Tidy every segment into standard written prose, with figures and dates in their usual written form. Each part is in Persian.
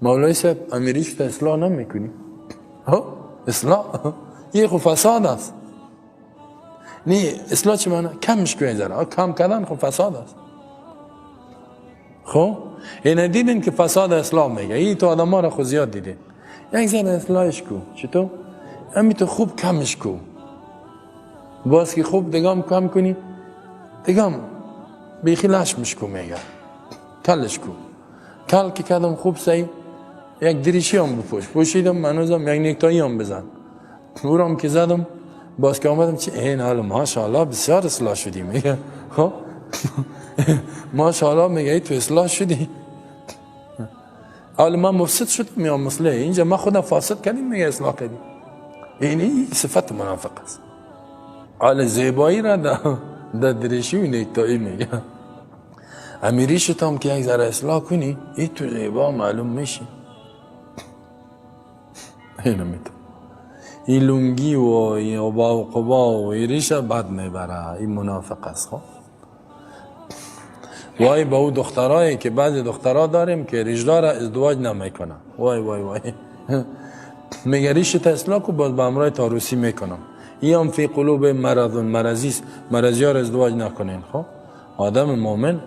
مولوی صاحب، امی ریش اصلاح نمیکنی؟ ها، اصلاح یه خو فساد است. نه، اصلاح چی معنی؟ کمش کنی ذره. کم کردن خب فساد است. خب اینا دیدین که فساد اصلاح میگه. این تو آدم ها را خو زیاد دیدین. یک ذره اصلاحش کو. چطور؟ امی تو خوب کمش کو. باز که خوب دگام کم کنی، دگام بیخی لش مشکو میگه، کلش کو. کل که کردم خوب صحیح، یک دریشی هم بپوش. پوشیدم، منوزم یک نیکتایی هم بزن. او هم که زدم، باز که آمدم چی؟ این حال ماشاءالله بسیار اصلاح شدی میگه. خب ماشاءالله میگه ای تو اصلاح شدی. حالا من مفسد شدم یا مصلح؟ اینجا ما خودم فاسد کردیم، میگه اصلاح کردیم. این صفت منافق است. حالا زیبایی را در دریشی و نیکتایی میگه. امی ریشت هم که یک ذره اصلاح کنی، ای تو زیبا معلوم میشی. اینو میتون این لونگی و این عبا و قبا و این ریشه بد میبره. این منافق است. خب وای به او دخترایی که بعضی دخترها داریم که ریشدار ازدواج نمیکنن. وای وای وای. میگه ریش اصلاح کو، باز به امرای عروسی میکنم. این هم فی قلوب مرض، مرضی است. مرضی ها ازدواج نکنین. خب آدم مؤمن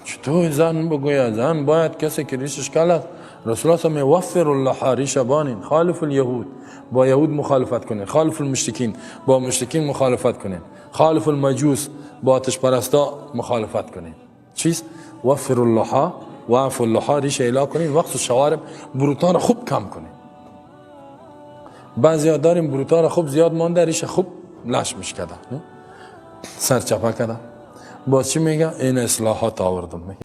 چطور زن بگوید؟ زن باید کسی که ریشش کل است. رسول الله صلی وفروا اللحی، ریش بانین. خالف الیهود، با یهود مخالفت کنین. خالف المشرکین، با مشرکین مخالفت کنین. خالف المجوس، با آتش پرستا مخالفت کنین. چیست؟ وفروا اللحی واعفوا اللحی، ریش ایلا کنین. واقصوا الشوارب، بروتان خوب کم کنین. بعضی داریم بروتان خوب زیاد مانده، ریش خوب لش میش کرده، سرچپه کرده. باز چی میگه؟ این اصلاحات آوردم. میگه.